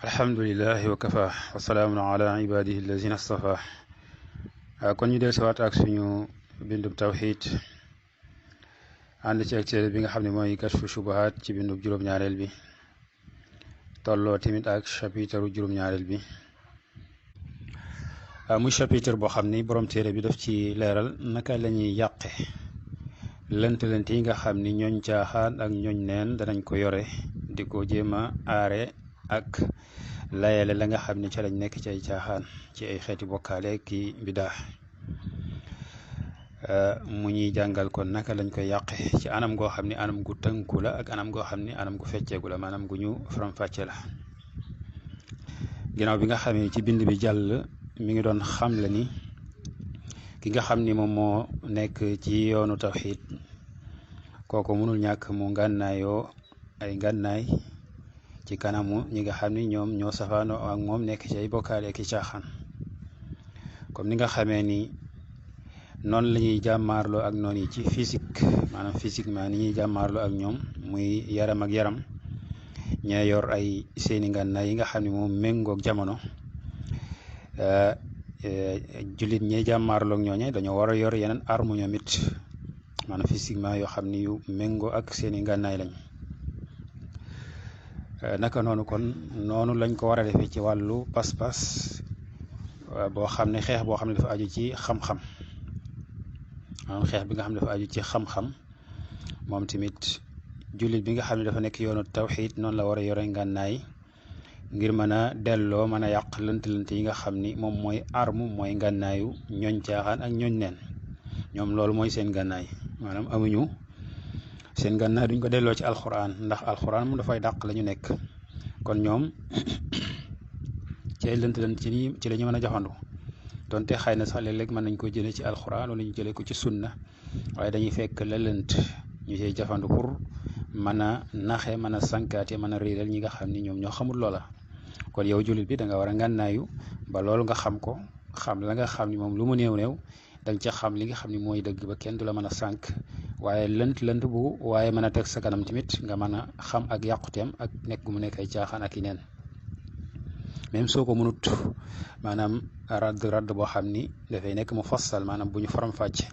alhamdulillahi wa kafa wa salaamun ala ibadihi allazina astafa kon ñu del siwaat ak suñu bindub tawxiid ànd ci ak téere bi nga xam ne mooy kashfu shubuhaat ci bindub juróom-ñaareel bi tolloo tamit ak chapitre juróom-ñaareel bi muy chapitre boo xam ni borom téere bi daf ci leeral naka la ñuy yàqe lënt-lënt yi nga xam ni ñooñ caaxaan ak ñooñ neen danañ ko yore di ko jéem a aare ak layale la nga xam ni ca lañ nekk ci ay caaxaan ci ay xeeti bokkaale ki bidaa mu ñuy jàngal kon naka lañ koy yàqe ci anam goo xam ni anam gu tënku la ak anam goo xam ni anam gu fecceeku la maanaam gu ñu faram-fàcce la ginnaaw bi nga xamee ci bind bi jàll mi ngi doon xamle ni ki nga xam ni moom moo nekk ci yoonu tawxiid kooku mënul ñàkk mu ngànnaayoo ay ngànnaay ci kanamu ñi nga xam ni ñoom ñoo safaanoo ak moom nekk ci ay bokkaale ki caaxaan comme ni nga xamee ni noonu la ñuy jàmmaarloo ak noonu yi ci physique maanaam physiquement ni ñuy jàmmaarloo ak ñoom muy yaram ak yaram ñee yor ay seeni ngànnaay yi nga xam ni moom méngoog jamono jullit ñee jàmmaarloo ak ñooñe dañoo war a yor yeneen arme ñoom it maanaam physiquement yoo xam ni yu méngoo ak seeni ngànnaay lañ naka noonu kon noonu lañ ko war a defee ci wàllu pas-pas boo xam ne xeex boo xam ne dafa aju ci xam-xam maanaam xeex bi nga xam ne dafa aju ci xam-xam moom tamit jullit bi nga xam ne dafa nekk yoonu tawxiid noonu la war a yore ngànnaay ngir mën a delloo mën a yàq lënt-lënt yi nga xam ni moom mooy arme mooy ngànnaayu ñooñ caaxaan ak ñooñ neen ñoom loolu mooy seen ngànnaay maanaam amuñu seen gànnaay duñ ko delloo ci alxuraan ndax alxuraan moom dafay dàq la ñu nekk kon ñoom ci ay lënt-lënt ci la ñu mën a jafandu donte xëy na sax léeg-léeg mën nañ ko jëlee ci alxuraan wala ñu jëlee ko ci sunna waaye dañuy fekk la lënt ñu ciy jafandu pour mën a naxe mën a sànkaate mën a réeral ñi nga xam ni ñoom ñoo xamul loola kon yow jullit bi da nga war a ngànnaayu ba loolu nga xam ko xam la nga xam ni moom lu mu néew-néew danga ca xam li nga xam ni mooy dëgg ba kenn du la mën a sànk waaye lënt bu waaye mën a teg sa kanam tamit nga mën a xam ak yàquteem ak nekk gu mu nekk ay caaxaan ak i neen même soo ko mënut maanaam radd boo xam ni dafay nekk mu fassal maanaam bu ñu faram-fàcce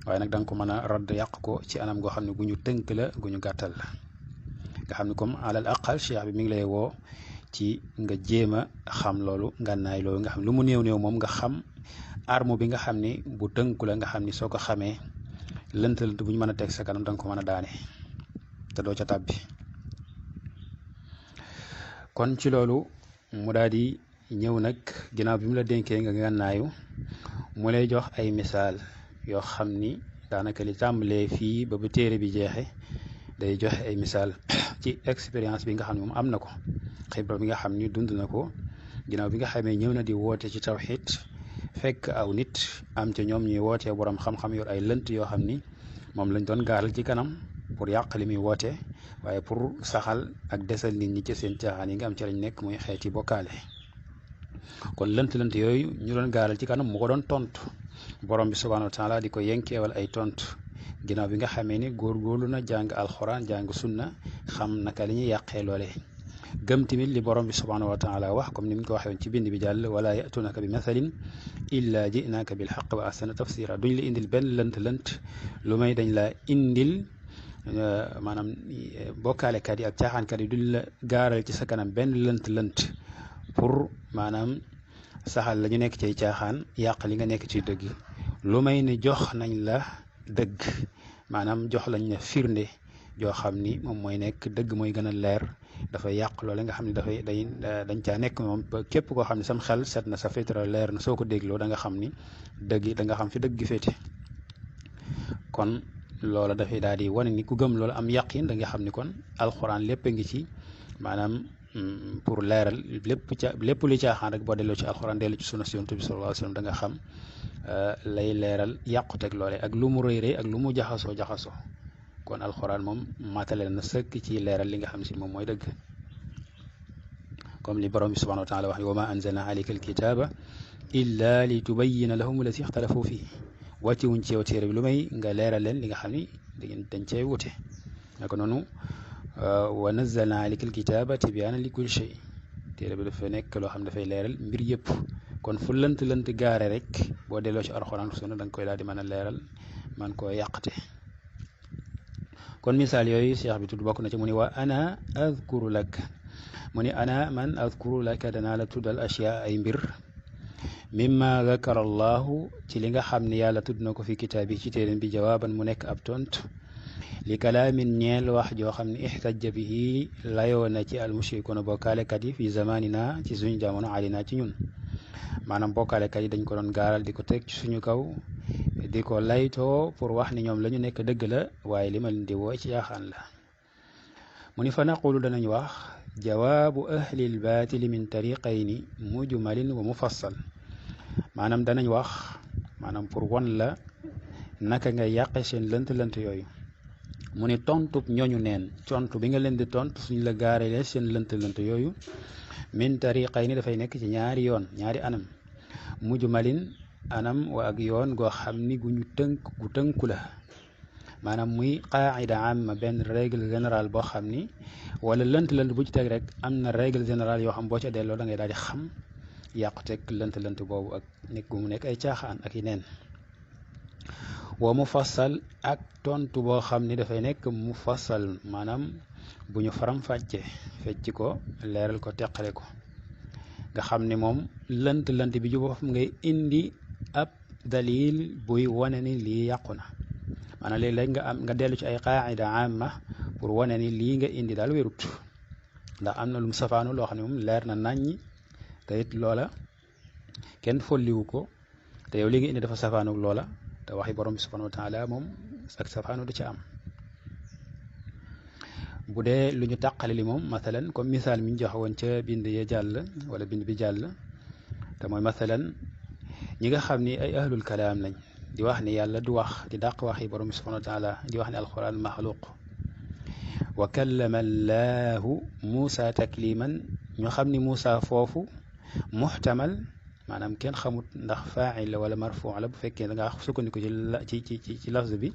waaye nag da nga ko mën a radd yàq ko ci anam goo xam ne gu ñu tënk la gu ñu gàttal la nga xam ni comme alal aqal cheikh bi mi ngi lay woo ci nga jéem a xam loolu ngànnaay loolu nga xam lu mu néew moom nga xam arme bi nga xam ni bu tënku la nga xam ni soo ko xamee lënt-lënt bu ñu mën a teg sa kanam da nga ko mën a daane te doo ca tàbbi kon ci loolu mu daal di ñëw nag ginnaaw bi mu la dénkee nga ngànnaayu mu lay jox ay misaal yoo xam ni daanaka li tàmbalee fii ba bu téere bi jeexe day joxe ay misaal ci expérience bi nga xam ne moom am na ko xibra bi nga xam ni dund na ko ginnaaw bi nga xamee ñëw na di woote ci tawxiid fekk aw nit am ca ñoom ñuy wootee borom xam-xam yor ay lënt yoo xam ni moom lañ doon gaaral ci kanam pour yàq li muy woote waaye pour saxal ak desal nit ñi ci seen caaxaan yi nga am ci lañ nekk muy xeeti bokkaale kon lënt-lënt yooyu ñu doon gaaral ci kanam mu ko doon tontu borom bi subhaanahu wa taala di ko yenkeewal ay tontu ginnaaw bi nga xamee ni góorgóorlu na jàng alxuraan jàng sunna xam naka li ñuy yàqee loole gëm tamit li borom bi subhaanahu wa taala wax comme ni mu ko waxee woon ci bind bi jàll wala yatunaka bi mathalin illa jinaka bil xaq wa ahsana tafsira duñ la indil benn lënt-lënt lu may dañ la indil maanaam bokkaalekat yi ak caaxaankat yi duñ la gaaral ci sa kanam benn lënt-lënt pour maanaam saxal la ñu nekk ci caaxaan yàq li nga nekk ci dëgg lu may ne jox nañ la dëgg maanaam jox lañ la firnde joo xam ni moom mooy nekk dëgg mooy gën a leer dafay yàq loole nga xam ne dañ caa nekk moom képp koo xam ne sam xel set na sa fitra leer na soo ko dégloo da nga xam ni dëgg da nga xam fi dëgg féete kon loola dafay daal di wane ni ku gëm loolu am yaqin da nga xam ni kon alxuraan lépp a ngi ci maanaam pour leeral lépp lu caaxaan rek boo delloo ci alxuraan dellu ci sunna si yonent bi sallallahu alayhi wa sallam da nga xam lay leeral yàquteg loole ak lu mu rëy ak lu mu jaxasoo kon alxuraan moom matale na sëkk ci leeral li nga xam si moom mooy dëgg comme li borom bi subhanahu wa taala wax wa ma anzalna alayka alkitaba illa li tubayyina lahum allati ixtalafu fii wàcce wuñ ci yow téere bi lu may nga leeral leen li nga xam ni dañ cee wute naka noonu wa nazzalna alayka alkitaba tibyaanan li kulli shay téere bi dafa nekk loo xam dafay leeral mbir yëpp kon fu lënt gaare rek boo delloo ci alxuraan sunna da nga koy daal di mën a leeral man koo yàqte kon misaal yooyu cheikh bi tudd bokk na ci mu ni wa ana adkuru lak mu ni ana man adkuru laka danaa la tuddal ashyaa ay mbir mimma dakara allahu ci li nga xam ne yàlla tudd na ko fi kitaab yi ci téeréen bi jawaaban mu nekk ab tont li kalaamin ñeel wax joo xam ne ixtajja bihi layoo na ci almushrikuuna bokkaalekat yi fi zamanina ci suñu jamono alina ci ñun maanaam bokkaalekat yi dañ ko doon gaaral di ko teg ci suñu kaw di ko laytoo pour wax ni ñoom la ñu nekk dëgg la waaye li ma leen di woo ci yaaxaan la mu ni fa naqulu danañ wax jawaabu ahlil baatili min tariqayni mujmalin wa mufassal maanaam danañ wax maanaam pour won la naka nga yàqe seen lënt yooyu mu ni tontub ñooñu neen tontu bi nga leen di tontu suñ la gaarelee seen lënt yooyu min tariqayni dafay nekk ci ñaari yoon ñaari anam mujmalin anam wa ak yoon goo xam ni gu tënku la maanaam muy qaida amma benn règle générale boo xam ni wala lënt bu ci teg rek am na règle générale yoo xam boo ca delloo da ngay daal di xam yàqu teg lënt boobu ak nekk gu mu nekk ay caaxaan ak i neen wa mufassal ak tontu boo xam ni dafay nekk mufassal maanaam bu ñu faram fàcce fecc ko leeral ko teqale ko nga xam ni moom lënt bi ju boppam ngay indi ab dalil buy wane ni lii yàqu na maanaam léeg-léeg nga dellu ci ay qaida amma pour wane ni lii nga indi daal wérut ndax am na lum safaanu loo xam ne moom leer na naññi te it loola kenn folliwu ko te yow li nga indi dafa safaanu loola te waxi borom bi subhanahu wa taala moom ak safaanu da ca am bu dee lu ñu tàqale li moom mathalan comme misaal mi ñu joxe woon ca bind ya jàll wala bind bi jàll te mooy mathalan ñi nga xam ni ay ahlul kalaam lañ di wax ni yàlla du wax di dàq waxi borom bi subhanahu wa taala di wax ni alquran maxluq wa kallama allahu Muusa takliman ñu xam ni Muusa foofu muxtamal maanaam kenn xamut ndax faa'il la wala marfuu la bu fekkee da ngaa sukkandiku ci lafz bi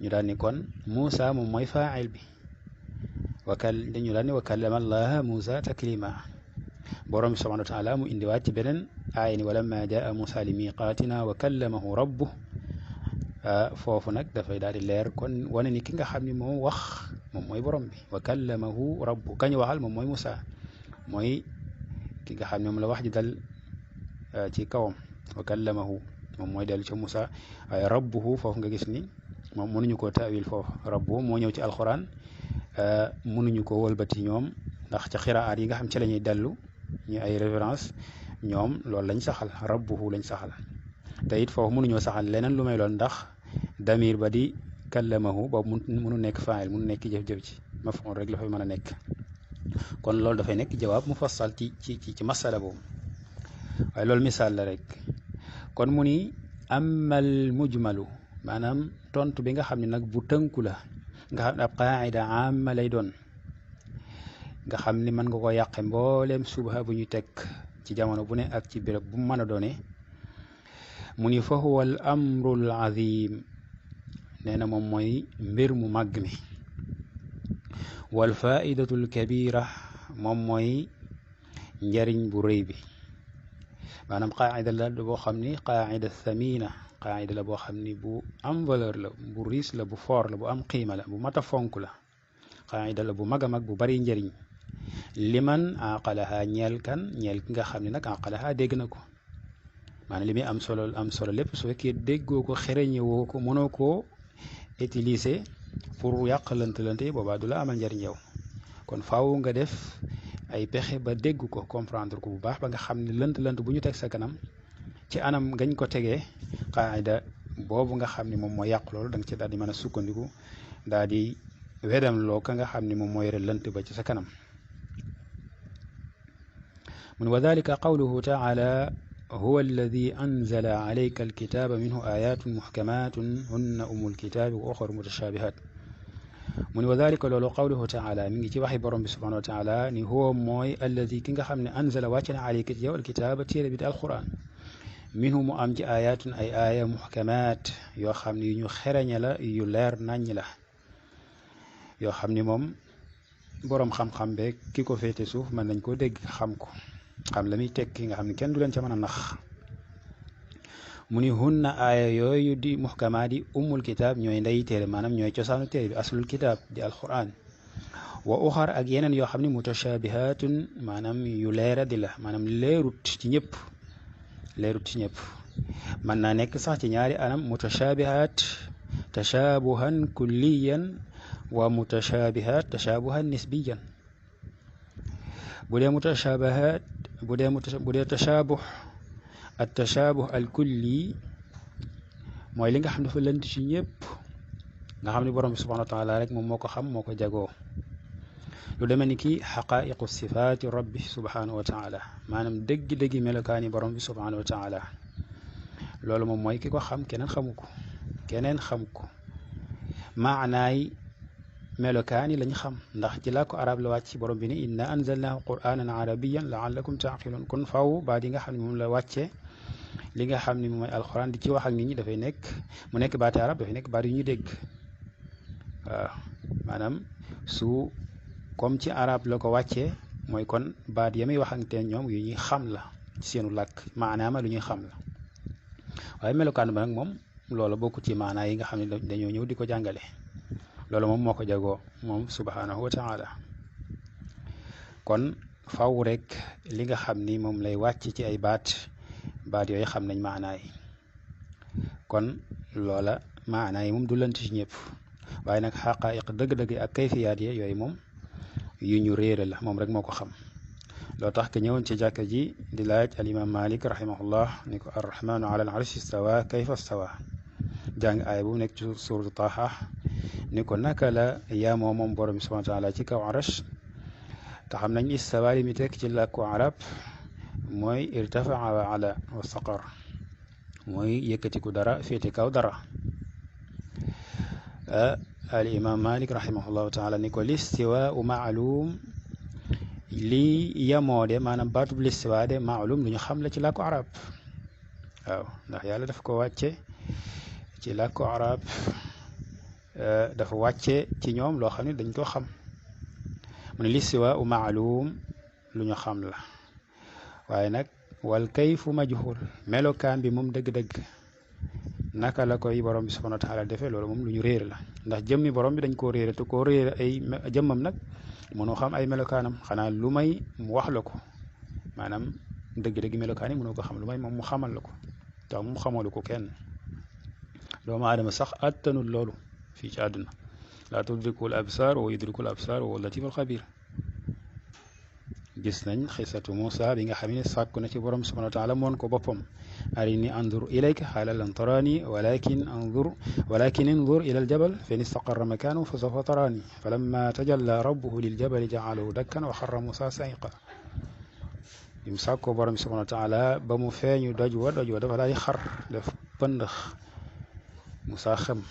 ñu daal ni kon Muusa moom mooy faa'il bi dañu daal ni wa kallama allaha Muusa taklima borom bi subhanahu wa taala mu indiwaat ci beneen aaya ni walamma jaa Muusa li miqaatina wa kallamahu rabbuh foofu nag dafay daal di leer kon wane ni ki nga xam ni moom wax moom mooy borom bi wa kallamahu rabbuh kañ waxal moom mooy Muusa mooy ki nga xam ne moom la wax ji dal ci kawam wa kallamahu moom mooy dellu ca Muusa waaye rabbuhu foofu nga gis ni moom mënuñu koo taawil foofu rabbuhu moo ñëw ci alquran mënuñu ko wëlbati ñoom ndax ca xiraat yi nga xam ci la ñuy dellu ñu ay référence ñoom loolu lañ saxal rabbuhu lañ saxal te it foofu mënuñoo saxal leneen lu may lool ndax damir ba di kallamahu boobu mënu nekk faa'il mënu nekk jëf-jëf ci maf'ul rek la fay mën a nekk kon loolu dafay nekk jawaab mufassal ci masala boobu waaye loolu misaal la rek kon mu ni amal mujmalu maanaam tontu bi nga xam ne nag bu tënku la nga xam ne ab qaida amma lay doon nga xam ni mën nga ko yàqe mbooleem subha bu ñu teg ci jamono bu ne ak ci béréb bu mu mën a doone mu ni fa huwa al amrul azim nee na moom mooy mbir mu màgg mi wal faidatul kabira moom mooy njariñ bu rëy bi maanaam qaida la boo xam ni qaida thamina qaida la boo xam ni bu am valeur la bu riis la bu fort la bu am qiima la bu mat a fonk la qaida la bu mag a mag bu bari njariñ liman aqalaha ñeel ki nga xam ne nag aqalaha dégg na ko maanaam li muy am solo lépp su fekkee déggoo ko xereñewoo ko mënoo koo utiliser pour yàq lënt yi boobaa du la amal njariñ yow kon faaw nga def ay pexe ba dégg ko comprendre ko bu baax ba nga xam ne lënt bu ñu teg sa kanam ci anam gañ ko tegee qaida boobu nga xam ne moom moo yàq loolu da nga ci daal di mën a sukkandiku daal di wedam loo ka nga xam ne moom moo yore lënt ba ci sa kanam mun wa dalika qawluhu taala huwa alladi anzala alayka alkitaba minhu ayatun muhkamatun hunna umul kitabi wa uxaru mutashabihat mu ni wa dalika loolu qawluhu taala mi ngi ci waxi borom bi subhanahu wa taala ni huwa mooy alladi ki nga xam ne anzala wàcc na alayka ci yow alkitaba téere bi di alquran minhu mu am ci ayatun ay aaya muhkamat yoo xam ne yu ñu xereñe la yu leer naññ la yoo xam ni moom boroom xam-xam beeg ki ko féete suuf mën nañ koo dégg xam ko xam la muy tekki nga xam ne kenn du leen ca mën a nax mu ni hunna aaya yooyu di muhkamaat yi ummul kitaab ñooy ndeyi téere maanaam ñooy cosaanu téere bi aslul kitaab di alquran wa uxar ak yeneen yoo xam ne mutashabihatun maanaam yu leera di la maanaam leerut ci ñëpp mën naa nekk sax ci ñaari anam mutashabihat tashabuhan kulliyan wa mutashabihat tashabuhan nisbiyan bu dee mutashabihat bu dee tashabuh at tashabuh al kulli mooy li nga xam ne dafa lënt ci ñëpp nga xam ne borom bi subhanahu wa taala rek moom moo ko xam moo ko jagoo lu demee ni ki xaqaiqu sifaati rabbi subhanahu wa taala maanaam dëggi-dëggi melokaani borom bi subhanahu wa taala loolu moom mooy ki ko xam keneen xamu ko maanaay melokaani lañ xam ndax ci làkku arab la wàcc borom bi ni inna anzalnahu quranan arabiyan laallakum taqilun kon faw baat yi nga xam ne moom la wàcce li nga xam ne mooy alquran di ci wax ak nit ñi dafay nekk mu nekk baati arab dafay nekk baat yu ñuy dégg waaw maanaam su comme ci arab la ko wàccee mooy kon baat ya muy waxante ñoom yu ñuy xam la ci seenu làkk maanaama lu ñuy xam la waaye melokaan ba nag moom loola bokku ci maanaa yi nga xam ne dañoo ñëw di ko jàngale loolu moom moo ko jagoo moom subhanahu wa taala kon faw rek li nga xam ni moom lay wàcc ci ay baat yooyu xam nañ maanaa yi kon loola maanaa yi moom du lant ci ñëpp waaye nag xaqaayiq dëgg-dëgg ak kayfiyaat yi yooyu moom yu ñu réere la moom rek moo ko xam loo tax ke ñëwoon ci jàkka ji di laaj al imam malik rahimahullah ni ko arrahmanu ala al arshi stawa kayfa stawa jàng aaya bu nekk ci suuratu Taaha ni ko naka la yaamoo moom borom bi subhanahu wa taala ci kaw arash te xam nañ istawa li mi tekk ci làkku arab mooy irtafaa wa ala wa saqar mooy yëkkatiku dara féete kaw dara al imam malik rahimahullahu taala ni ko listiwa u maalum lii yamoo de maanaam baatub listiwa de maalum lu ñu xam la ci làkku arab waaw ndax yàlla daf ko wàcce ci làkku arab dafa wàcce ci ñoom loo xam ne dañ ko xam mu ne listiwa u maalum lu ñu xam la waaye nag wal kayfu majhul melokaan bi moom dëgg-dëgg naka la koy borom bi subhanahu wa taala defee loolu moom lu ñu réer la ndax jëmmi borom bi dañ koo réere te koo réere ay jëmmam nag mënoo xam ay melokaanam xanaa lu may mu wax la ko maanaam dëgg-dëgg melokaan yi mënoo ko xam lu may moom mu xamal la ko te mu xamalu ko kenn doomu aadama sax attanul loolu fii ci àdduna laa tudrikul absar wa yudrikul absar wa latiful xabir gis nañ xisatu Muusa bi nga xam ne sàkku na ci borom subhanahu wa taala moon ko boppam arini andur ilayka xaala lan tarani walakin indur ila aljabal fa in istaqarra makanahu fa sawfa tarani falamma tajalla rabbuhu liljabali jaalahu dakkan wa xarra Muusa sa'iqa bi mu sàkkoo borom subhanahu wa taala ba mu feeñu doj wa dafa daal di xar def pëndax Muusa xam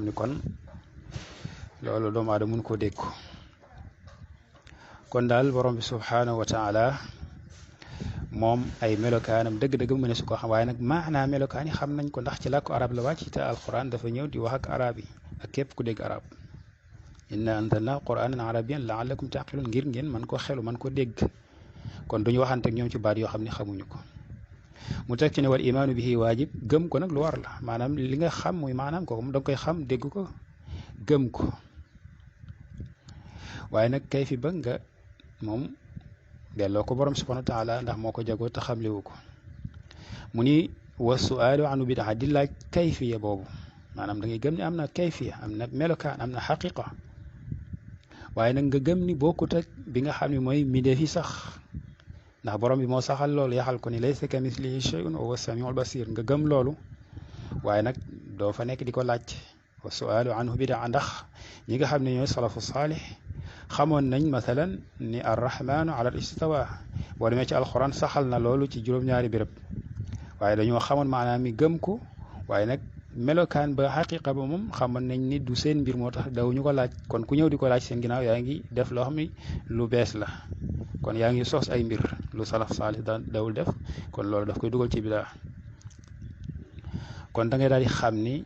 ni kon loolu doomu aadama mun koo dégg kon daal borom bi subhanahu wa taala moom ay melokaanam dëgg-dëgg mu ne su ko xam waaye nag maanaa melokaan yi xam nañ ko ndax ci làkku arab la wàcc te alquran dafa ñëw di wax ak arab yi ak képp ku dégg arab inna anzalna quranan arabiyan laallakum taqilun ngir ngeen man ko xelu man ko dégg kon duñu waxante ak ñoom ci baat yoo xam ne xamuñu ko mu teg ci ne wal imaanu bihi waajib gëm ko nag lu war la maanaam li nga xam muy maanaam kooku da nga koy xam dégg ko gëm ko waaye nag kay fi ba nga moom delloo ko borom subhanahu wa taala ndax moo ko jagoo te xamlewu ko mu ni wa sualu anu bidaa di laaj kayfiya boobu maanaam da ngay gëm ni am na kayfiya am na melokaan am na xaqiqa waaye nag nga gëm ni bokkut ak bi nga xam ne mooy mbindeef yi sax ndax borom bi moo saxal loolu yaxal ko ni laysa ka mislihi shay'un wa huwa samiul basir nga gëm loolu waaye nag doo fa nekk di ko laaj wa sualu anhu bidaa ndax ñi nga xam ne ñooy salafu saalih xamoon nañ masalan ni arrahmanu ala al istawa boo demee ci alquran saxal na loolu ci juróom-ñaari béréb waaye dañoo xamoon maanaam mi gëm ko waaye nag melokaan ba xaqiqa ba moom xamoon nañ ni du seen mbir moo tax dawuñu ko laaj kon ku ñëw di ko laaj seen ginnaaw yaa ngi def loo xam ni lu bees la kon yaa ngi sos ay mbir lu salaf saalih dawul def kon loolu daf koy dugal ci bidaa kon da ngay daal di xam ni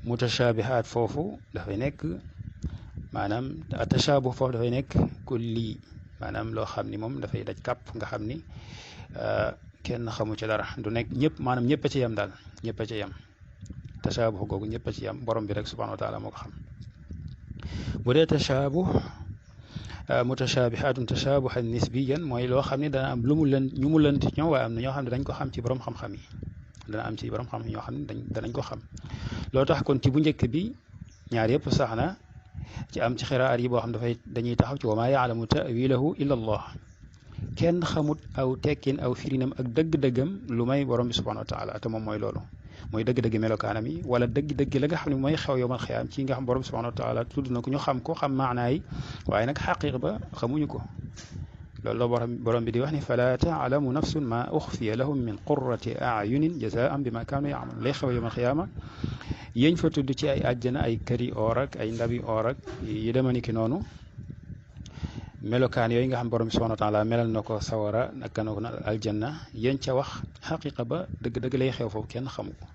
mutashabihaat foofu dafay nekk maanaam tashabuh foofu dafay nekk kulli maanaam loo xam ni moom dafay daj kàpp nga xam ni kenn xamu ci dara du nekk ñëpp maanaam ñëpp a ci yem daal ñëpp a ci yem tashabuh googu ñëpp a ci yem borom bi rek subhanahu wa taala moo ko xam bu dee tashabuh mutashabihatun tashabuhan nisbiyan mooy loo xam ne dana am lu mu lënt ñu mu lënt ñoom waaye am na ñoo xam ne dañ ko xam ci borom xam-xam yi dana am ci borom xam ñoo xam ne danañ ko xam loo tax kon ci bu njëkk bi ñaar yëpp sax na ci am ci xiraat yi boo xam dafay dañuy taxaw ci wa maa yaalamu tawilahu illa allah kenn xamut aw tekkin aw firinam ak dëgg-dëggam lu may borom bi subhanahu wa taala te moom mooy loolu mooy dëgg-dëgg melokaanam yi wala dëgg-dëgg la nga xam ne mooy xew yowmal xiyaam ci nga xam borom bi subhanahu wa taala tudd na ko ñu xam ko xam maanaa yi waaye nag xaqiiq ba xamuñu ko loolu la borom bi di wax ni fala taalamu nafsun ma uxfiya lahum min qurrati ayunin jazaan bi ma kaanu yaamalu lay xew yowmal xiyaama yéñ fa tudd ci ay àjjana ay këri oor ak ay ndabi oor ak yi dema ni ki noonu melokaan yooyu nga xam borom bi subhanahu wa taala melal na ko sawara naka na ko na aljanna yéen ca wax xaqiqa ba dëgg-dëgg lay xew foofu kenn xamu ko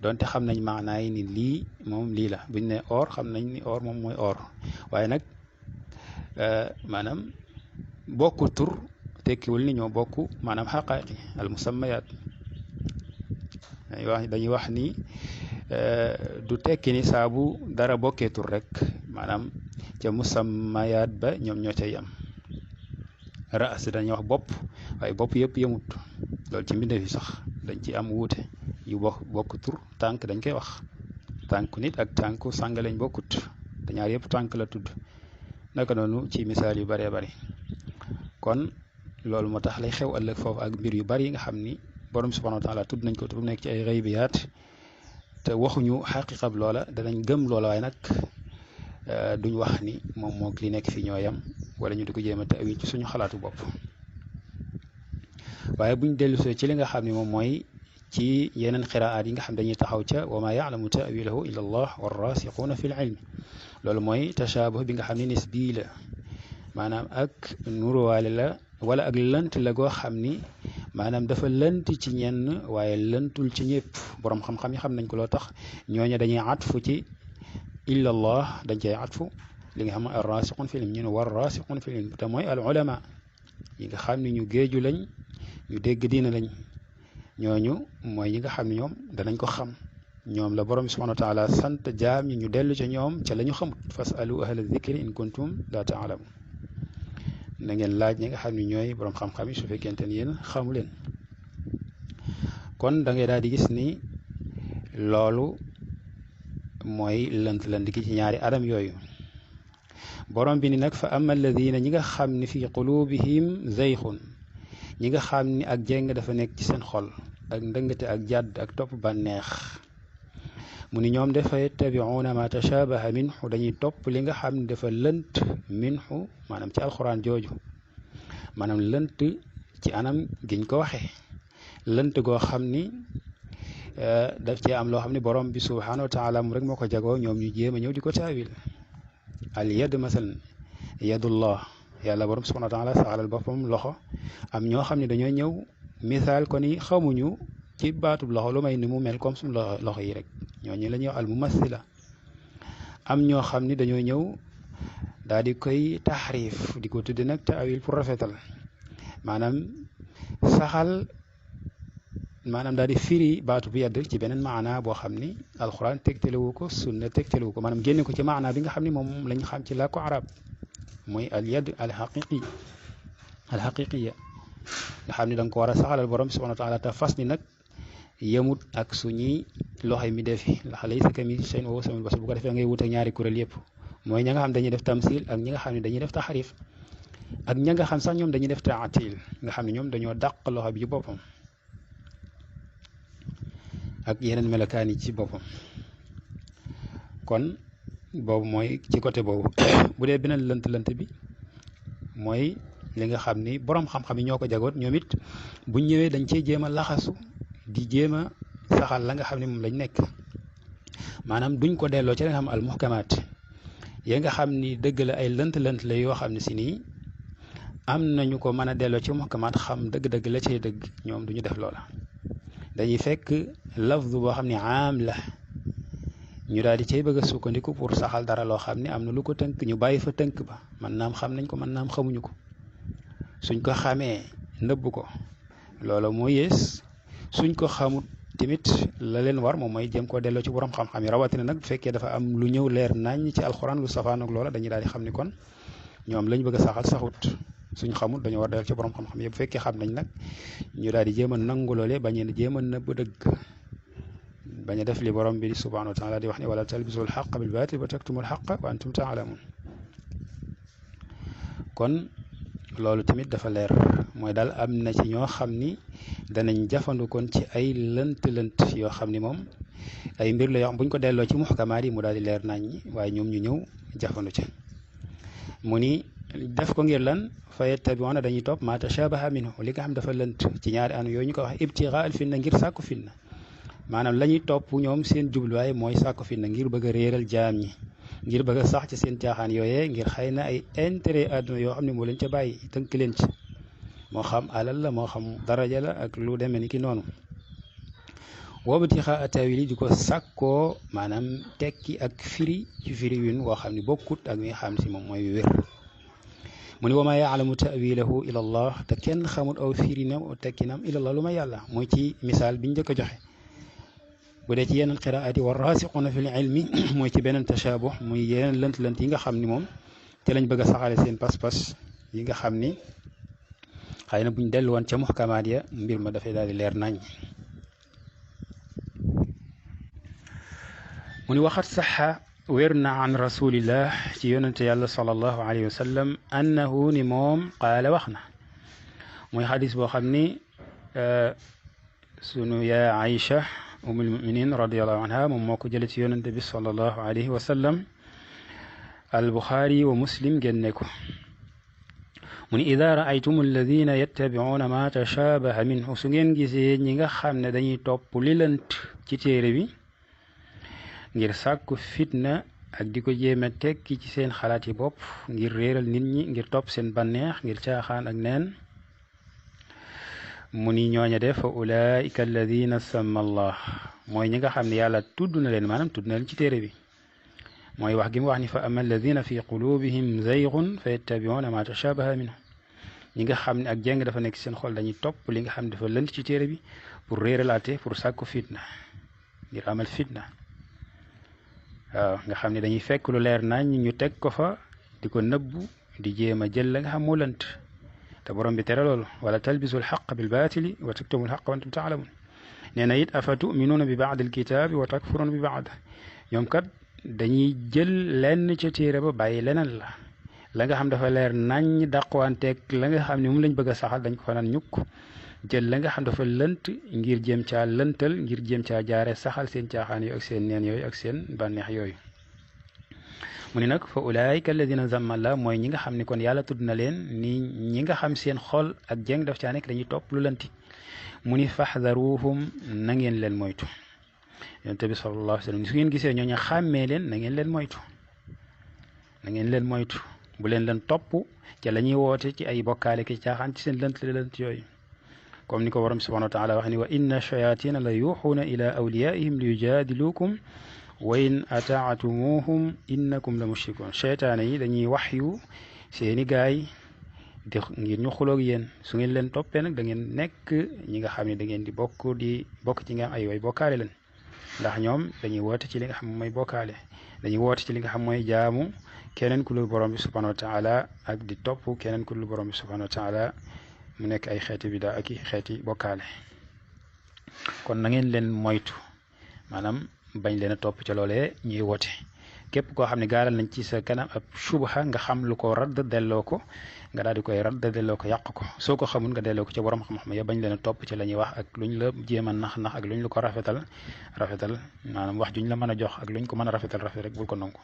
donte xam nañ maanaay ni lii moom lii la buñ ne or xam nañ ni or moom mooy or waaye nag maanaam bokku tur tekkiwul ni ñoo bokk maanaam xaqaaqi al musammayat dañuy wax ni du tekki ni saabu dara bokkee tur rek maanaam ca musammayat ba ñoom ñoo cay am raas dañuy wax bopp waaye bopp yëpp yemut loolu ci mbindeef yi sax dañ ci am wuute yu bokk tur tànk dañ koy wax tànku nit ak tànku sàng lañ bokkut te ñaar yëpp tànk la tudd naka noonu ci misaal yu bëree bëri kon loolu moo tax lay xew ëllëg foofu ak mbir yu bëri yi nga xam ni borom subhanahu wa taala tudd nañ ko tur nekk ci ay xaybiyaat te waxuñu xaqiqab loola danañ gëm loola waaye nag duñ wax ni moom moo li nekk fi ñooyam wala ñu di ko jéem a tawil ci suñu xalaatu bopp waaye buñ dellusee ci li nga xam ne moom mooy ci yeneen xiraat yi nga xam dañuy taxaw ca wa ma yaalamu tawilahu illa allah warrasiquuna fi l ilmi loolu mooy tashabuh bi nga xam ne nisbi la maanaam ak nuruwaale la wala ak lënt la goo xam ni maanaam dafa lënt ci ñenn waaye lëntul ci ñëpp borom xam-xam yi xam nañ ko loo tax ñooñu dañuy atfu ci illa allah dañ cay atfu li nga xam ne arrasiqun fi ilm ñu ne war rasiqun fi ilm te mooy al ulama yi nga xam ne ñu géeju lañ ñu dégg diina lañ ñooñu mooy ñi nga xam ne ñoom danañ ko xam ñoom la borom subhanahu wa taala sant jaam ñi ñu dellu ca ñoom ca la ñu xamut fasalu ahla dhikri in kuntum la taalamu na ngeen laaj ñi nga xam ne ñooy borom xam-xam yi su fekkente ni yéen xamu leen kon da ngay daal di gis ni loolu mooy lënt gi ci ñaari adam yooyu borom bi ni nag fa ama alladina ñi nga xam ne fi qulubihim zayxun ñi nga xam ni ak jéng dafa nekk ci seen xol ak ndëngate ak jàdd ak topp bànneex mu ni ñoom dafay tabiuuna ma tashabaha minhu dañuy topp li nga xam ne dafa lënt minhu maanaam ci alxuraan jooju maanaam lënt ci anam giñ ko waxee lënt goo xam ni daf cee am loo xam ne borom bi subhanahu wa taala mu rek moo ko jagoo ñoom ñu jéem a ñëw di ko taawil al yad masalan yadullah yàlla borom subhanahu wa taala saxalal boppam loxo am ñoo xam ne dañoo ñëw misaal ko ni xamuñu ci baatub loxo lu may ni mu mel comme suñu loxo yi rek ñooñu la ñuy wax al mumassila am ñoo xam ni dañoo ñëw daal di koy taxrif di ko tudde nag taawil pour rafetal maanaam saxal maanaam daal di firi baatub yedd ci beneen maana boo xam ni alxuraan tegtalewu ko sunna tegtalewu ko maanaam génne ko ci maana bi nga xam ni moom lañ xam ci làkku arab mooy al yad al xaqiqiya nga xam ni da nga ko war a saxalal borom subhanahu wa taala te fas ni nag yemut ak suñuy loxoy mi defi ndax laysa kamithlihi shay'un wa huwa samiul basir bu ko defee ngay wut ak ñaari kuréel yëpp mooy ña nga xam dañuy def tamsil ak ñi nga xam ne dañuy def taxarif ak ña nga xam sax ñoom dañuy def taatil nga xam ne ñoom dañoo dàq loxo bi ci boppam ak yeneen melokaan yi ci boppam kon boobu mooy ci côté boobu bu dee beneen lënt bi mooy li nga xam ni borom xam-xam yi ñoo ko jagoot ñoom it buñ ñëwee dañ cee jéem a laxasu di jéem a saxal la nga xam ne moom lañ nekk maanaam duñ ko delloo ci la nga xam al muhkamaat ya nga xam ni dëgg la ay lënt la yoo xam ne si nii am nañu ko mën a delloo ci muhkamaat xam dëgg-dëgg la cay dëgg ñoom duñu def loola dañuy fekk lafz boo xam ne aam la ñu daal di cay bëgg a sukkandiku pour saxal dara loo xam ne am na lu ko tënk ñu bàyyi fa tënk ba man naam xam nañ ko man naam xamuñu ko suñ ko xamee nëbb ko loola moo yées suñ ko xamut tamit la leen war moom mooy jëm koo delloo ci borom xam-xam yi rawatina nag bu fekkee dafa am lu ñëw leer nañ ci alxuraan lu safaan ak loola dañuy daal di xam ni kon ñoom lañ bëgg a saxal saxut suñ xamut dañu war delloo ci borom xam-xam yi bu fekkee xam nañ nag ñu daal di jéem a nangu loole bañ a jéem a nëbb dëgg bañ a def li borom bi subhanahu wa taala di wax ni wala talbisul xaq bil baatil wa taktumul xaq wa antum taalamun kon loolu tamit dafa leer mooy daal am na ci ñoo xam ni danañ jafandu kon ci ay lënt-lënt yoo xam ni moom ay mbir la yoo xam buñ ko delloo ci muxkamaat yi mu daal di leer nañ ñi waaye ñoom ñu ñëw jafandu ca mu ni def ko ngir lan fa yattabi'una dañuy topp ma tashabaha minhu li nga xam dafa lënt ci ñaari anu yooyu ñu ko wax ibtigaa al fitna ngir sàkku fitna maanaam la ñuy topp ñoom seen jubluwaay mooy sàkku fitna ngir bëgg a réeral jaam ñi ngir bëgg a sax ci seen caaxaan yooyee ngir xëy na ay intérêt àdduna yoo xam ne moo leen ca bàyyi tënk leen ci moo xam alal la moo xam daraja la ak lu demee ni ki noonu wabtixaa tawili di ko sàkkoo maanaam tekki ak firi ci firi win woo xam ne bokkut ak mi xam si moom mooy wér mu ni wa maa yaalamu tawilahu ila allah te kenn xamul aw firinam aw tekkinam ila allah lu ma yàlla mooy ci misaal biñ njëkk a joxe bu dee ci yeneen qiraati wa raasiquuna fi l ilmi mooy ci beneen tashabuh muy yeneen lënt-lënt yi nga xam ni moom te lañ bëgg a saxale seen pas-pas yi nga xam ni xëy na buñ dellu woon ca muhkamaat ya mbir ma dafay daal di leer nañ mu ni waxat saxa wér na an rasulillah ci yonente yàlla sallallahu alayhi wa sallam annahu ni moom qaala wax na muy xadis boo xam ni sunu yaa Aïcha umul muminin radiallahu anha moom moo ko jële ci yonente bi sallallahu alayhi wa sallam al buxaari wa muslim génne ko mu ni ida raaytum alladina yattabicuuna ma tashabaha minhu su ngeen gisee ñi nga xam ne dañuy topp li lënt ci téere bi ngir sàkku fitna ak di ko jéem a tekki ci seen xalaat yi bopp ngir réeral nit ñi ngir topp seen banneex ngir caaxaan ak neen mu ni ñooña def fa ulaika alladina samma allah mooy ñi nga xam ne yàlla tudd na leen maanaam tudd na leen ci téere bi mooy wax gi mu wax ni fa ama alladina fi qulubihim zaygun fa yattabiuna ma tashabaha minhu ñi nga xam ne ak jeng dafa nekk seen xol dañuy topp li nga xam ne dafa lënt ci téere bi pour réeralaate pour sàkku fitna ngir amal fitna waaw nga xam ne dañuy fekk lu leer nañ ñu teg ko fa di ko nëbbu di jéem a jël la nga xam moo lënt te borom bi tere loolu wala talbisul xaq bil baatili wa taktumul xaq wa antum taalamun nee na it afa tuminuuna bi baad al kitaabi wa takfuruuna bi baad ñoom kat dañuy jël lenn ca téere ba bàyyi leneen la nga xam dafa leer nañ dàqwanteeg la nga xam ne moom lañ bëgg a saxal dañ ko fa naan ñukk jël la nga xam dafa lënt ngir jéem caa lëntal ngir jéem caa jaare saxal seen caaxaan yooyu ak seen neen yooyu ak seen bànneex yooyu mu ni nag fa ulaayika alladina zamma la mooy ñi nga xam ne kon yàlla tudd na leen ni ñi nga xam seen xol ak jeng daf caa nekk dañuy topp lu lënti mu ni faxdaruhum na ngeen leen moytu yonent bi sallallahu alayhi wa sallam su ngeen gisee ñooñu xàmmee leen na ngeen leen moytu na ngeen leen moytu bu leen leen topp ca la ñuy woote ci ay bokkaale ki caaxaan ci seen lënt yooyu comme ni ko borom subhanahu wa taala wax ni wa inna shayatina la yuxuuna ila awliyaihim li yujadilukum wa in ataatumuhum innakum la mushrikun cheytaane yi dañuy wax yu seeni gaay di ngir ñu xuloog yéen su ngeen leen toppee nag da ngeen nekk ñi nga xam ne da ngeen di bokk ci nga am ay way bokkaale leen ndax ñoom dañuy woote ci li nga xam mooy bokkaale dañuy woote ci li nga xam mooy jaamu keneen ku dul borom bi subhanahu wa taala ak di topp keneen ku dul borom bi subhanahu wa taala mu nekk ay xeeti bida ak i xeeti bokkaale kon na ngeen leen moytu maanaam bañ leen a topp ca loolee ñuy woote képp koo xam ne gaaral nañ ci sa kanam ab subha nga xam lu ko radd delloo ko nga daal di koy radd delloo ko yàq ko soo ko xamul nga delloo ko ca borom xam-xam ya bañ leen a topp ci la ñuy wax ak luñ la jéem a nax ak luñ la ko rafetal maanaam wax juñ la mën a jox ak luñ ko mën a rafet rek bul ko nangu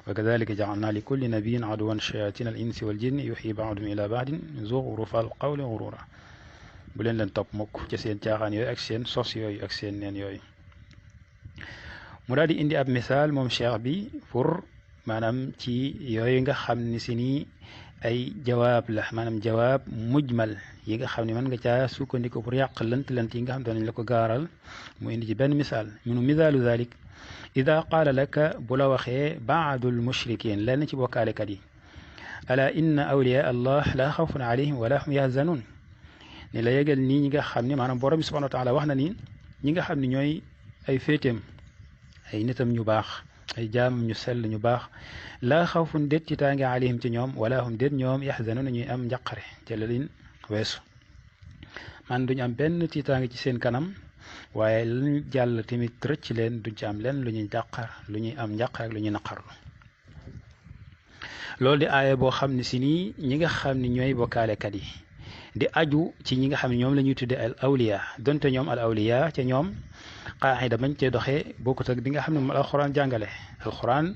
wa kadalika ja'alna li kulli nabiyyin aduwan shayatin al insi wal jinni yuhi ba'duhum ila ba'din zuxrufa al qawli ghurura bu leen topp mukk ci seen caaxaan yooyu ak seen sos yooyu ak seen neen yooyu mu daal di indi ab misaal moom cheikh bi pour maanaam ci yooyu nga xam ni si nii ay jawaab la maanaam jawaab mujmal yi nga xam ne mën nga caa sukkandiku pour yàq lënt yi nga xam te nañ la ko gaaral mu indi ci benn misaal minu misaalu zalik ida qaala laka bu la waxee baadul mushrikin lenn ci bokkaalekat yi ala inna awliya allah la xawfun alayhim wala hum yahzanun ni la yëgal nii ñi nga xam ne maanaam borom bi subhanahu wa taala wax na ni ñi nga xam ne ñooy ay féeteem ay nitam ñu baax ay jaamam ñu sell ñu baax laa xawfun déet ci taange alayhim ci ñoom wala hum déet ñoom yaxzanuna ñuy am njaqare ca la leen weesu man duñu am benn tiitaange ci seen kanam waaye lañu jàll tamit rëcc leen duñ ci am lenn lu ñuy jàqar lu ñuy am njàqar ak lu ñuy naqarlu loolu di aaya boo xam ne si nii ñi nga xam ne ñooy bokkaalekat yi di aju ci ñi nga xam ne ñoom la ñuy tuddee al awliya donte ñoom al awliya ca ñoom qaida bañ cee doxee bokkut ak bi nga xam ne moom alxuraan jàngale alxuraan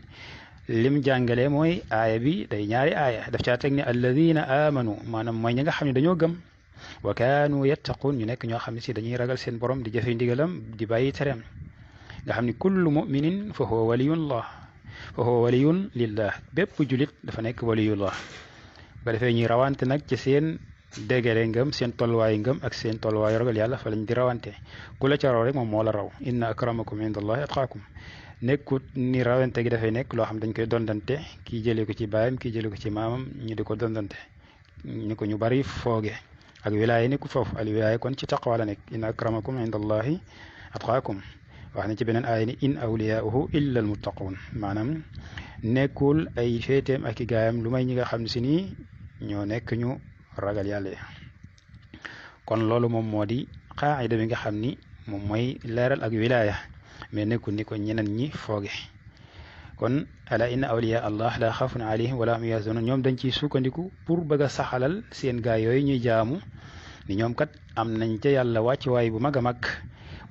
lim jàngale mooy aaya bi day ñaari aaya daf caa teg ne alladina amanu maanaam mooy ñi nga xam ne dañoo gëm wa kaanu yattaqun ñu nekk ñoo xam ne si dañuy ragal seen borom di jëfe ndigalam di bàyyi tereem nga xam ne kullu muminin fa huwa waliyullah fa huwa waliyun lillah bépp julit dafa nekk waliyullah ba defee ñuy rawante nag ci seen déggale ngëm seen tolluwaayu ngëm ak seen tolluwaayu ragal yàlla fa lañ di rawante ku la ca raw rek moom moo la raw inna akramakum indallahi atqaakum nekkut ni rawante gi dafay nekk loo xam dañ koy dondante kii jëlee ko ci baayam kii jëlee ko ci maamam ñu di ko dondante ni ko ñu bari fooge ak wilaaya nekkul foofu al wilaaya kon ci taqwa la nekk inna akramakum indallahi atqaakum wax na ci beneen aaya ni in awliyauhu illa al muttaqun maanaam nekkul ay féeteem ak i gaayam lu may ñi nga xam ne si nii ñoo nekk ñu ragal yàlla kon loolu moom moo di qaayida bi nga xam ni moom mooy leeral ak wilaaya mais nekkul ni ko ñeneen ñi fooge kon ala inna awliya allah la xaafun alayhim wala hum yahzanun ñoom dañ ciy sukkandiku pour bëgg a saxalal seen gaay yooyu ñuy jaamu ni ñoom kat am nañ ca yàlla wàccuwaay bu mag a mag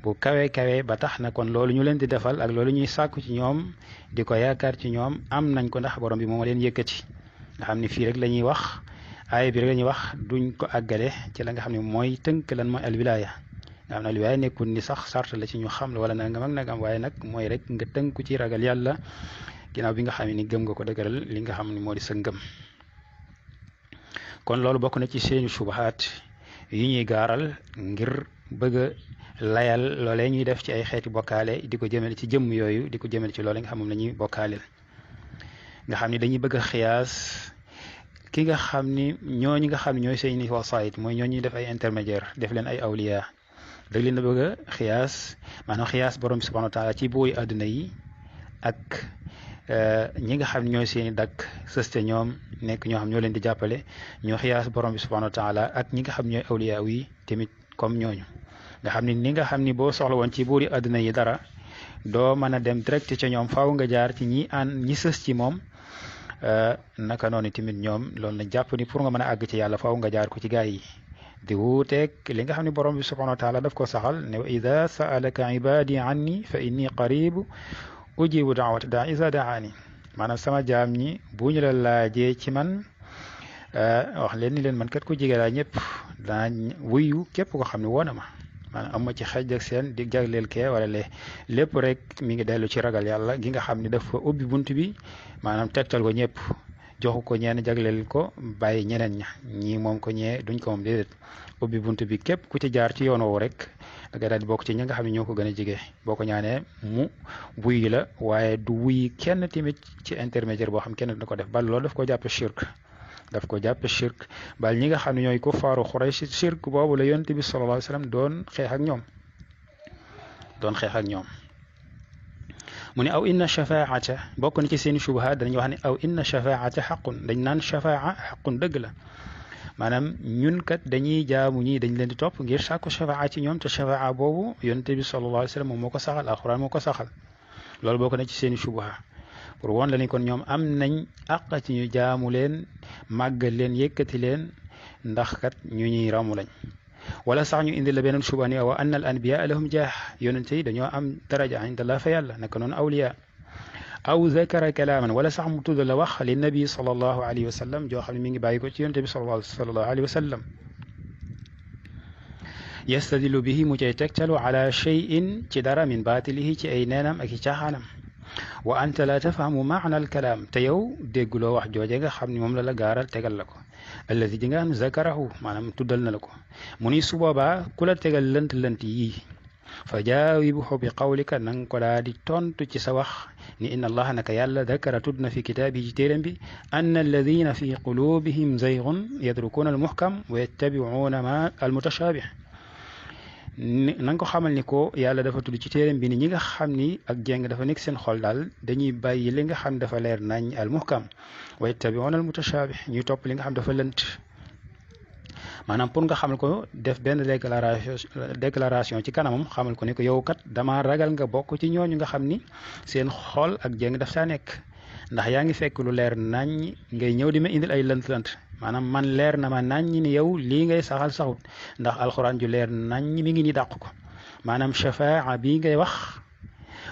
bu kawe kawe ba tax na kon loolu ñu leen di defal ak loolu ñuy sàkku ci ñoom di ko yaakaar ci ñoom am nañ ko ndax borom bi moom leen yëkkati nga xam ne fii rek la ñuy wax aaya bi rek la ñuy wax duñ ko àggale ci la nga xam ne mooy tënk lan mooy alwilaaya nga xam ne alwilaaya nekkul ni sax sart la ci ñu xam la wala nangam ak nangam waaye nag mooy rek nga tënku ci ragal yàlla ginnaaw bi nga xam ne ni gëm nga ko dëgëral li nga xam ne moo di sa ngëm kon loolu bokk na ci seeni subahaat yi ñuy gaaral ngir bëgg a layal loolee ñuy def ci ay xeeti bokkaale di ko jëmale ci jëmm yooyu di ko jëmale ci loole nga xam moom la ñuy bokkaaleel nga xam ne dañuy bëgg a xiyaas ki nga xam ni ñooñu nga xam ne ñooy seeni wasaayit mooy ñooñuy def ay intermédiaire def leen ay awliya dag leen a bëgg a xiyaas maanaam xiyaas borom bi subhanahu wa taala ci buuri àdduna yi ak ñi nga xam ne ñooy seeni dakk sëste ñoom nekk ñoo xam ñoo leen di jàppale ñoo xiyaas borom bi subhanahu wa taala ak ñi nga xam ñooy awliya yi tamit comme ñooñu nga xam ni nga xam ni boo soxla woon ci buuri àdduna yi dara doo mën a dem direct ca ñoom faaw nga jaar ci ñi sës ci moom naka noonu tamit ñoom loolu la jàpp ni pour nga mën a àgg ci yàlla faaw nga jaar ko ci gaay yi di wuuteeg li nga xam ne borom bi subhanahu wa taala daf ko saxal ne wa ida saalaka ibadi anni fa inni qaribu ujibu daawata daa isa daani maanaam sama jaam ñi bu ñu la laajee ci man wax leen ni leen man kat ku jege laa ñëpp daa wuyu képp ko xam ne woona ma maanaam am ma ci xej ak seen di jagleel kee wala lépp rek mi ngi dellu ci ragal yàlla gi nga xam ne dafa ubbi bunt bi maanaam tegtal ko ñëpp joxu ko ñeen jagleel ko bàyyi ñeneen ña ñii moom ko ñee duñ ko moom déedéet ubbi bunt bi képp ku ci jaar ci yoon woowu rek da ngay daal di bokk ci ñi nga xam ne ñoo ko gën a jege boo ko ñaanee mu wuy la waaye du wuy kenn tamit ci intermédiaire boo xam kenn dina ko def bal loolu daf ko jàppe shirk bal ñi nga xam ne ñooy kuffaaru Quraysh shirk boobu la yonent bi sallallahu alayhi wa sallam doon xeex ak ñoom mu ne aw inna shafaata bokk na ci seen shubuhaat dañuy wax ne aw inna shafaata xaqun dañ naan shafaa xaqun dëgg la maanaam ñun kat dañuy jaamu ñii dañ leen di topp ngir sàkku shafaa ci ñoom te shafaa boobu yonent bi sallallahu alayhi wa sallam moom moo ko saxal alquran moo ko saxal loolu bokk na ci seen shubuhaat pour woon la ni kon ñoom am nañ àq ci ñu jaamu leen màggal leen yëkkati leen ndax kat ñu ñuy ramu lañ wala sax ñu indi la beneen suba ni wa anna al anbiya lahum jaah yonente yi dañoo am daraja inda Allah fa yàlla naka noonu awliya aw zakara kalaaman wala sax mu tudd la wax li nabi sallallahu alayhi wa sallam joo xam ne mi ngi bàyyi ko ci yonente bi sallallahu alayhi wa sallam yastadilu bihi mu cay tegtalu ala cheyin ci dara min baatilihi ci ay neenam ak i caaxaanam wa anta la tafhamu maana al kalaam te yow dégguloo wax jooje nga xam ne moom la gaaral tegal la ko alladi di nga xam zakarahu maanaam tuddal na la ko mu ni su boobaa ku la tegal lënt yii fa jaawibuhu bi qawlika nanga ko daa di tontu ci sa wax ni inna allaha naka yàlla dakara tudd na fi kitaabi ci téeram bi anna alladina fi qulubihim zaygun yadrukuuna almuhkam wa yattabiuuna ma almutashabih na nga ko xamal ni ko yàlla dafa tudd ci téeram bi ni ñi nga xam ni ak jéng dafa nekk seen xol daal dañuy bàyyi li nga xam dafa leer nañ almuhkam wa yattabiuuna almutashabih ñuy topp li nga xam dafa lënt maanaam pour nga xamal ko def benn déclaration ci kanamam xamal ko ni ko yow kat dama ragal nga bokk ci ñooñu nga xam ni seen xol ak jéng daf saa nekk ndax yaa ngi fekk lu leer nañ ngay ñëw di ma indil ay lënt-lënt maanaam man leer na ma nañ ni yow lii ngay saxal saxut ndax alxuraan ju leer nañ mi ngi ni dàq ko maanaam shafaa bii ngay wax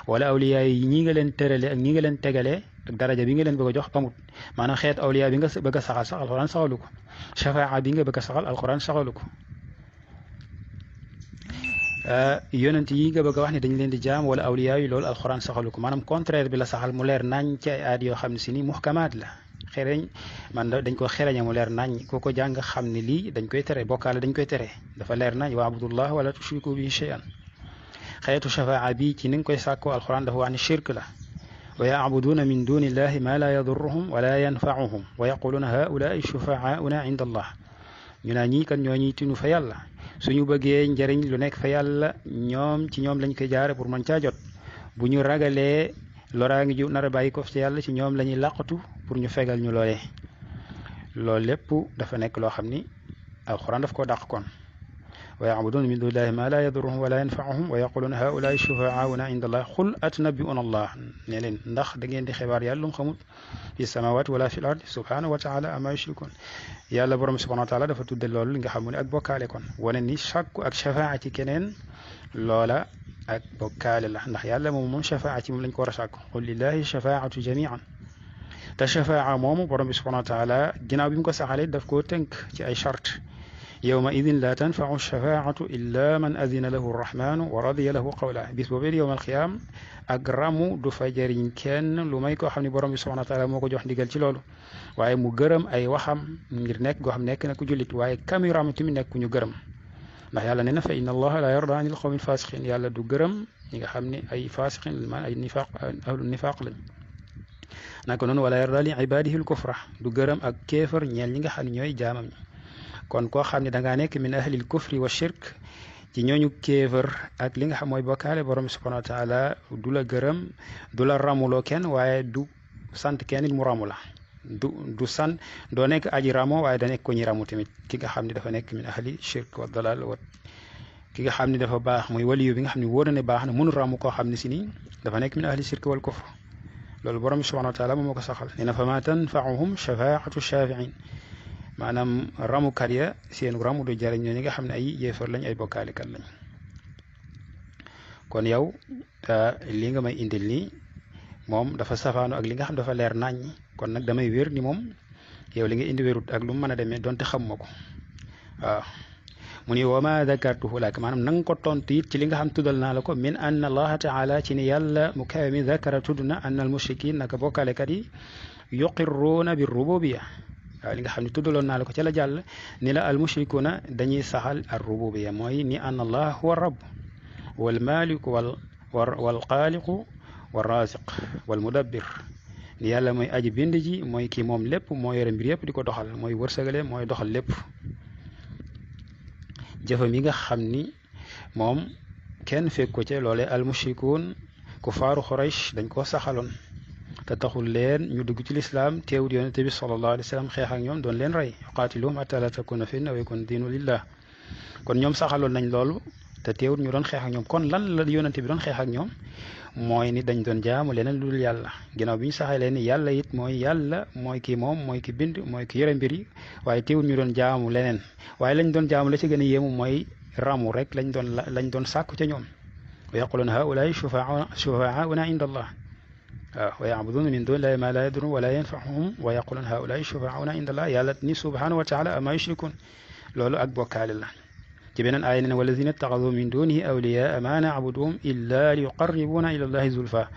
wala awliya yi ñi nga leen tërale ak ñi nga leen tegale ak daraja bi nga leen bëgg a jox amut maanaam xeet awliya bi nga bëgg a saxal sax alxuraan saxalu ko shafaa bi nga bëgg a saxal alxuraan saxalu ko yonent yi nga bëgg a wax ne dañ leen di jaam wala awliya yi loolu alxuraan saxalu ko maanaam contraire bi la saxal mu leer nañ ci ay aad yoo xam ne si ni muhkamaat la xereñ man dañ ko xereñe mu leer nañ ku ko jàng xam ne lii dañ koy tere bokkaale dañ koy tere dafa leer nañ wa abdullah wala tushriku bihi shay'an xeetu shafaa bi ci ni nga koy sàkkoo alxuraan dafa wax ne shirk la wa yacbuduuna min duni illahi ma la yadurruhum wala yanfauhum wa yaquluuna haulaai shufaauna inda allah ñu naa ñii kan ñoo ñuy tinu fa yàlla suñu bëggee njëriñ lu nekk fa yàlla ñoom ci ñoom lañ koy jaare pour mën caa jot bu ñu ragalee loraa ngi ju nar a bàyyi ko ci yàlla ci ñoom la ñuy làqatu pour ñu fegal ñu loolee loolu lépp dafa nekk loo xam ni alxuraan daf koo dàq kon wa yacbuduuna min duni illahi ma la yadurruhum wala yanfauhum wa yaquluuna haulaai shufaauna inda allah qul atnabiuna allah ne leen ndax da ngeen di xibaar yàlla lu mu xamul fi samawati wala fi l ard subhanahu wa taala ama yushrikun yàlla borom subhanahu wa taala dafa tudde loolu li nga xam ne ak bokkaale kon wane ni sàkku ak shafaa ci keneen loola ak bokkaale la ndax yàlla moom shafaa ci moom lañ ko war a sàkku qul lillahi shafaatu jamian te shafaa moomu borom bi subhanahu wa taala ginnaaw bi mu ko saxalee daf koo tënk ci ay charte yawma idin la tanfau shafaatu illa man adina lahu arrahmanu wa radiya lahu qawla bis boobee yowma alqiyaam ak ramu du fa jëriñ kenn lu may koo xam ne borom bi subhanahu wa taala moo ko jox ndigal ci loolu waaye mu gërëm ay waxam ngir nekk goo xam nekk na ku jullit waaye kami ramu tamit nekk ku ñu gërëm ndax yàlla nee na fa inna allaha la yarda anil qawmi fasiqin yàlla du gërëm ñi nga xam ne ay fasiqin man ay nifaq ahlu nifaq lañ naka noonu wala yarda li ibadihi al kufra du gërëm ak kéefar ñeel ñi nga xam ne ñooy jaamam ñi kon koo xam ne dangaa nekk min ahlil kufri wa shirk ci ñooñu kéefër ak li nga xam mooy bokkaale borom subhanahu wa taala du la gërëm du la ramuloo kenn waaye du sant kenn it mu ramu la du sant doo nekk aji ramo waaye da nekk ko ñi ramu tamit ki nga xam ne dafa nekk min ahli shirk wa dalal wa ki nga xam ne dafa baax muy waliyu bi nga xam ne wóor na ne baax na mënu ramu koo xam ne si nii dafa nekk min ahli shirk wal kufr loolu borom subhanahu wa taala moom moo ko saxal nee na fa ma tanfauhum shafaatu shafiin maanaam ramukat ya seen ramu du jariñ ñoo ñi nga xam ne ay yéefar lañ ay bokkaalikat lañ kon yow li nga may indil nii moom dafa safaanu ak li nga xam dafa leer naññ kon nag damay wér ni moom yow li nga indi wérut ak lu mu mën a demee donte xamuma ko waaw mu ni wa ma dakartuhu lak maanaam na nga ko tontu it ci li nga xam tuddal naa la ko min anna allaha taala ci ni yàlla mu kawe mi dakara tudd na anna al mushrikin naka bokkaalekat yi yuqirruuna bi rububiya waaw li nga xam ne tuddaloon naa la ko ca la jàll ni la al mushrikuuna dañuy saxal ar rububiya mooy ni anna allah huwa rabb wal maliku wal xaaliqu wal raziq wal mudabbir ni yàlla mooy aji bind ji mooy kii moom lépp moo yore mbir yëpp di ko doxal mooy wërsëgale mooy doxal lépp jëfam yi nga xam ni moom kenn fekk ko ca loolee al mushrikuun kufaaru Quraysh dañ koo saxaloon te taxul leen ñu dugg ci lislaam teewut yonente bi sallallahu alayhi wa sallam xeex ak ñoom doon leen rey yuqaatiluhum hatta la takuna fitna wa yakuna diinu lillah kon ñoom saxaloon nañ loolu te teewut ñu doon xeex ak ñoom kon lan la yonente bi doon xeex ak ñoom mooy ni dañ doon jaamu leneen lu dul yàlla ginnaaw bi ñu saxalee ni yàlla it mooy yàlla mooy ki moom mooy ki bind mooy ki yore mbir yi waaye teewut ñu doon jaamu leneen waaye lañ doon jaamu la ci gën a yéemu mooy ramu rek lañ doon sàkku ca ñoom wa yaquluuna haulaai shufaauna inda allah waaw wa yacbuduuna min duni llahi ma la yadurruhum wala yanfauhum wa yaquluuna haulaai shufaauna inda allah yàlla ni subhanahu wa taala ama yushrikun loolu ak bokkaale la ci beneen aaya ne walladina ittaxadu min dunihi awliyaa ma nacbuduhum illa li yuqarribuuna ila allahi zulfa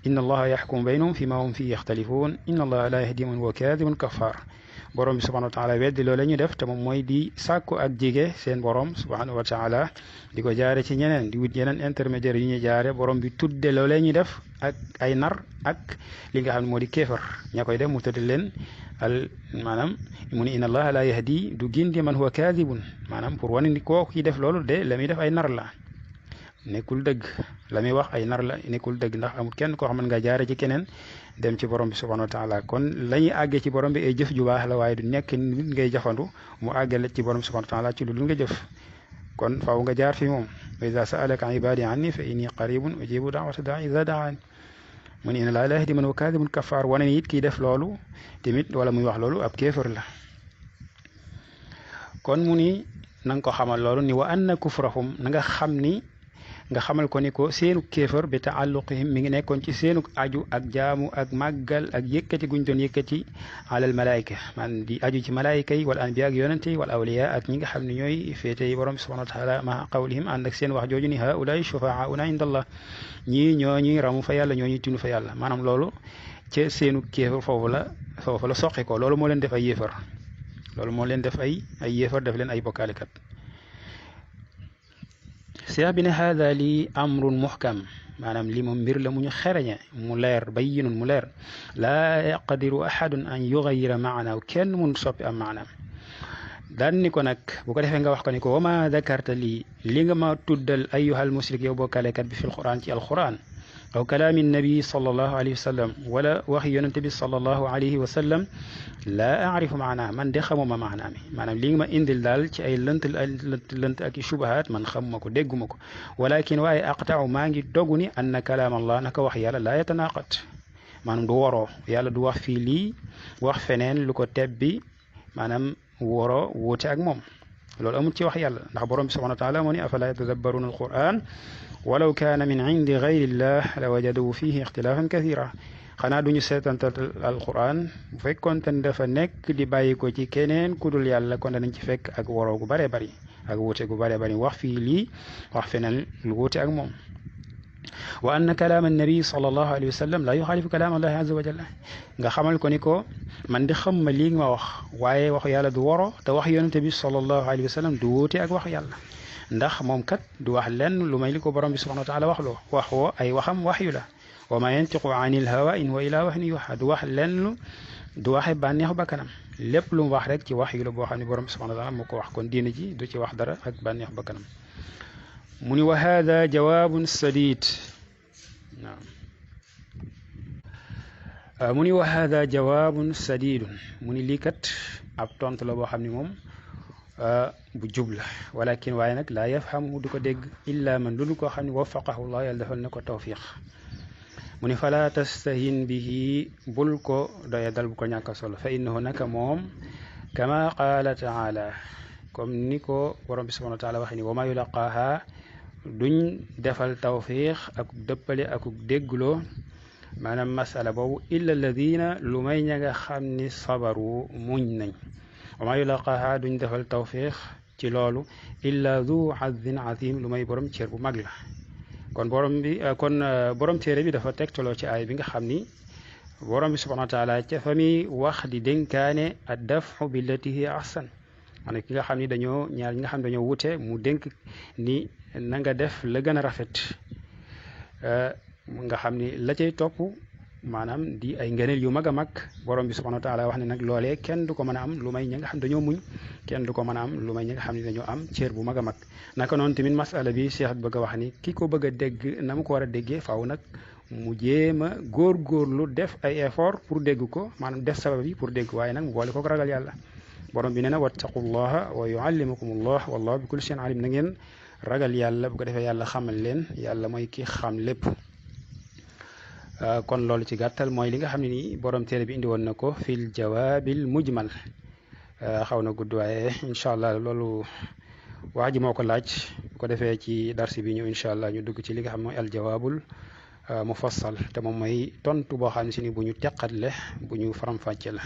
inna allaha yaxkumu baynahum fi ma hum fihi yaxtalifuun inna allaha la yahdi man huwa kaadibun kafaar borom bi subhanahu wa taala weddi loola ñu def te moom mooy di sàkku ak jige seen borom subhanahu wa taala di ko jaare ci ñeneen di wut yeneen intermédiaire yu ñuy jaare borom bi tudde loolee ñu def ak ay nar ak li nga xam ne moo di kéefar ña koy def mu tudde leen maanaam mu ni inna allaha la yahdi du gindi man huwa kaadibun maanaam pour wane ni kooku ki def loolu de la muy def ay nar la nekkul dëgg la muy wax ay nar la nekkul dëgg ndax amul kenn koo xam ne nga jaare ci keneen dem ci borom bi subhanahu wa taala kon la ñuy àggee ci borom bi ay jëf ju baax la waaye du nekk nit ngay jafandu mu àggale ci borom bi subhanahu wa taala ci lu dul nga jëf kon faaw nga jaar fi moom wa iza sa'alaka ibadi anni fa inni qaribun ujibu da'wata da'i iza da'an mu ne inna laa yahdi man huwa kaadibun kafaar wane ni it kii def loolu tamit wala muy wax loolu ab kéefër la kon mu ni na nga ko xamal loolu ni wa anna kufrahum na nga xam ni nga xamal ko ni ko seenu kéefër bi taalluqihim mi ngi nekkoon ci seenu aju ak jaamu ak màggal ak yëkkati guñ doon yëkkati alal malaayika man di aju ci malaayika yi wal anbiya ak yonente yi wal awliya ak ñi nga xam ne ñooy féete yi borom subhanahu wa taala ma qawlihim ànd ak seen wax jooju ni haulaay shufaauna inda allah ñii ñooñuy ramu fa yàlla ñooñuy tinu fa yàlla maanaam loolu ca seenu kéefër foofu la soqi ko loolu moo leen def ay yéefar loolu moo leen def ay yéefar def leen ay bokkaalikat seex bi ne haada lii amrun muhkam maanaam lii moom mbir la mu ñu xereñe mu leer bayyinun mu leer laa yaqdiru ahadun an yugayira maanaaw kenn mun soppi am maanaam daan ni ko nag bu ko defee nga wax ko ni ko wa ma dakarta lii li nga ma tuddal ayyuhal musrik yow bokkalekat bi fil quran ci alquran aw kalaami nabi sallallahu alayhi wa sallam wala waxi yonente bi sallallahu alayhi wa sallam laa arifu maanaa man de xamuma maanaa mi maanaam li nga ma indil daal ci ay lënt ak i shubahaat man xamuma ko dégguma ko walakin waaye aqtau maa ngi dogu ni anna kalaam allah naka wax yàlla laa yatanaqat maanaam du woroo yàlla du wax fii lii wax feneen lu ko tebbi maanaam woroo wuute ak moom loolu amul ci wax yàlla ndax borom bi subhanahu wa taala moo ni afala yatadabbaruna alquran walaw kaana min indi gayrillah la wajadu fihi ixtilaafan kathira xanaa duñu seetantal alquran bu fekkoonte ne dafa nekk di bàyyi ko ci keneen ku dul yàlla kon danañ ci fekk ak waroo gu bëree bëri ak wuute gu bëree bëri wax fii lii wax feneen lu wuute ak moom wa anna kalaam annabi sallallahu alayhi wa sallam la yuxaalifu kalaam allahi azza wa jalla nga xamal ko ni ko man di xam ma lii nga ma wax waaye wax yàlla du woro te wax yonente bi sallallahu alayhi wa sallam du wuute ak wax yàlla ndax moom kat du wax lenn lu may li ko borom bi subhanahu wa taala wax loo wax woo ay waxam waxyu la wa ma yantiqu anil hawa in huwa illa wahyun yuha du wax lenn du waxe bànneexu bakkanam lépp lu mu wax rek ci wax yu la boo xam ne borom bi subhanahu wa taala moo ko wax kon diine ji du ci wax dara ak bànneexu bakkanam mu ni wa hada jawaabun sadid mu ni wa hada jawaabun sadidun mu ni lii kat ab tontu la boo xam ne moom bu jub la walakin waaye nag laa yafhamu du ko dégg illa man lu koo xam ne wafaqahu llah yàlla defal na ko tawfiq mu ni fala tastahin bihi bul ko doya dal bu ko ñàkk solo fa innahu naka moom kama qaala taala comme ni ko borom bi subhanahu wa taala waxe ni wa ma yulaqaaha duñ defal tawfiq ak dëppale ak déggloo maanaam masala boobu illa alladina lu may ña nga xam ni sabaru muñ nañ wa ma yulaqaaha duñ defal tawfiq ci loolu illa du azin azim lu may borom cër bu mag la kon borom téere bi dafa tegtaloo ci aay bi nga xam ni borom bi subhanahu wa taala ca fa muy wax di dénkaane ad dafu billati hiya ahsan maanaam ki nga xam ni ñaar ñi nga xam ne dañoo wute mu dénk ni na nga def la gën a rafet nga xam ni la cay topp maanaam di ay ngëneel yu mag a mag borom bi subhanahu wa taala wax ne nag loolee kenn du ko mën a am lu may ñi nga xam dañoo muñ kenn du ko mën a am lu may ñi nga xam ne dañoo am cër bu mag a mag naka noonu tamit masala bi Cheikh bëgg a wax ni ki ko bëgg a dégg na mu ko war a déggee faaw nag mu jéem a góorgóorlu def ay effort pour dégg ko maanaam def sabab yi pour dégg waaye nag mu boole ko ragal yàlla borom bi nee na wattaqullaha wa yuallimukumullah wallahu bi kulli shay'in alim na ngeen ragal yàlla bu ko defee yàlla xamal leen yàlla mooy ki xam lépp kon loolu ci gàttal mooy li nga xam ne nii borom téere bi indi woon na ko fil jawaabil mujmal xaw na gudd waaye incha allah loolu wax ji moo ko laaj bu ko defee ci darsi bi ñëw incha allah ñu dugg ci li nga xam mooy al jawaabul mufassal te moom mooy tontu boo xam ne si ni bu ñu teqatle bu ñu faram-fàcce la